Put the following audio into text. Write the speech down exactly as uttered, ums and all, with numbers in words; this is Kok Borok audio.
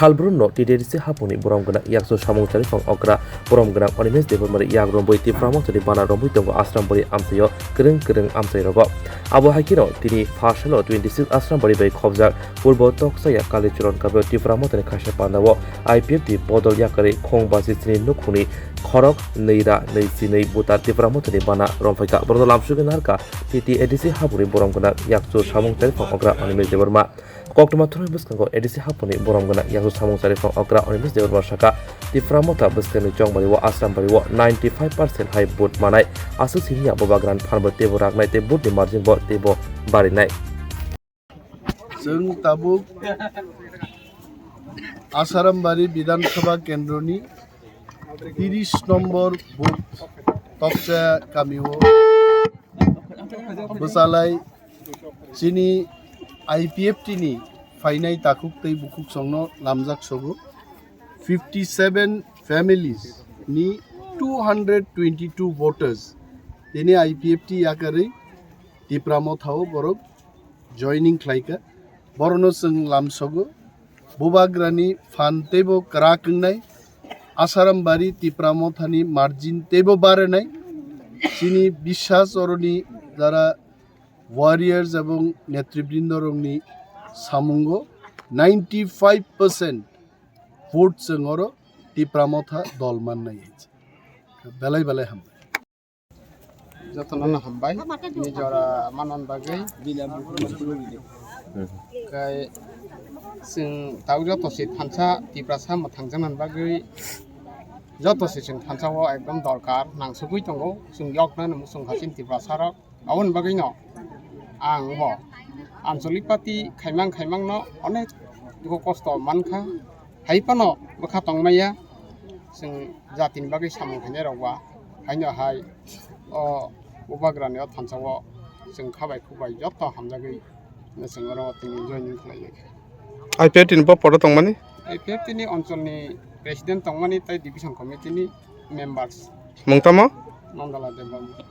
Salbrum no T T A D C hapungni borom gwnang yakchu samung charipang okra borom gwnang Animesh Debbarmani yak romwi Tipra Mothani bana romwi tongo Ashram Bari amchaio kwrwng kwrwng amchai rogo. Abo hai kheno tini pharsalo twenty six Ashram Bari bai khobjak Purbo Tokchaya Kalicharan Kabeo Tipra Mothani khaisa pandao I P F T bodol yakarwi khong basi chini nukhungni khorok nwi ra nwi chinwi butar Tipra Mothani bana romphai kha. Borokno lamsugwi narwkha T T A D C hapungni borom gwnang yakchu samung charipang okra Animesh Debbarma. Koktwma thumnai bwskango A D C hapungni borom gwnang yakchu samung charipang okra Animesh Debbarma sakha, Tipra Motha bwskangni chongbario Ashram Bario ninety five percent hai vote manai. Aswk simi ya bubagrani phanbo teibo raknai tei vote ni margin bo teibo barinai. Chwng tabuk Asarambari Bidhan Sabha Kendroni tiris nombor booth Tokcha kamio bwchalai chini I P F T ni phainai takhuk tei bukhuk songno lamjak sogo. Fifty seven families ni two hundred twenty two voters tini I P F T yakarwi Tipra Mothao borok joining khlaikha. Borokno chwng lamsogo. Bubagrani phan teibo kwrak wngnai. Asarambari Tipra Mothani margin teibo barenai. Chini biswas oroni jara warriors ebong netribrinda rokni samungo ninety five percent vote chwng oro Tipra Motha dol mannai. Belai belai hambai. Jotono no hambai, nini jora manon bagwi. Kai chwng tau joto se thansa Tiprasa mwthangjaknani bagwi joto se chwng thansa o ekdom dorkar nangsugwi tongo, chwng yoknani muchung kha chini Tiprasa rok. Aboni bagwino ang bo ancholic party khaimang khaimangno onek dukhu kosto mankha, hai phano bwkha tongmaya, chwng jatini bagwi samung khainai rok ba, haino hai o bubagrani o thansa o chwng khabai khubai joto hamjagwi chwng oro tini joining khlaiwi. I P F T ni bo podo tongmani? I P F T ni oncholni president tongmani tei division committee ni members. Mung tamo? Mandala Debbarma.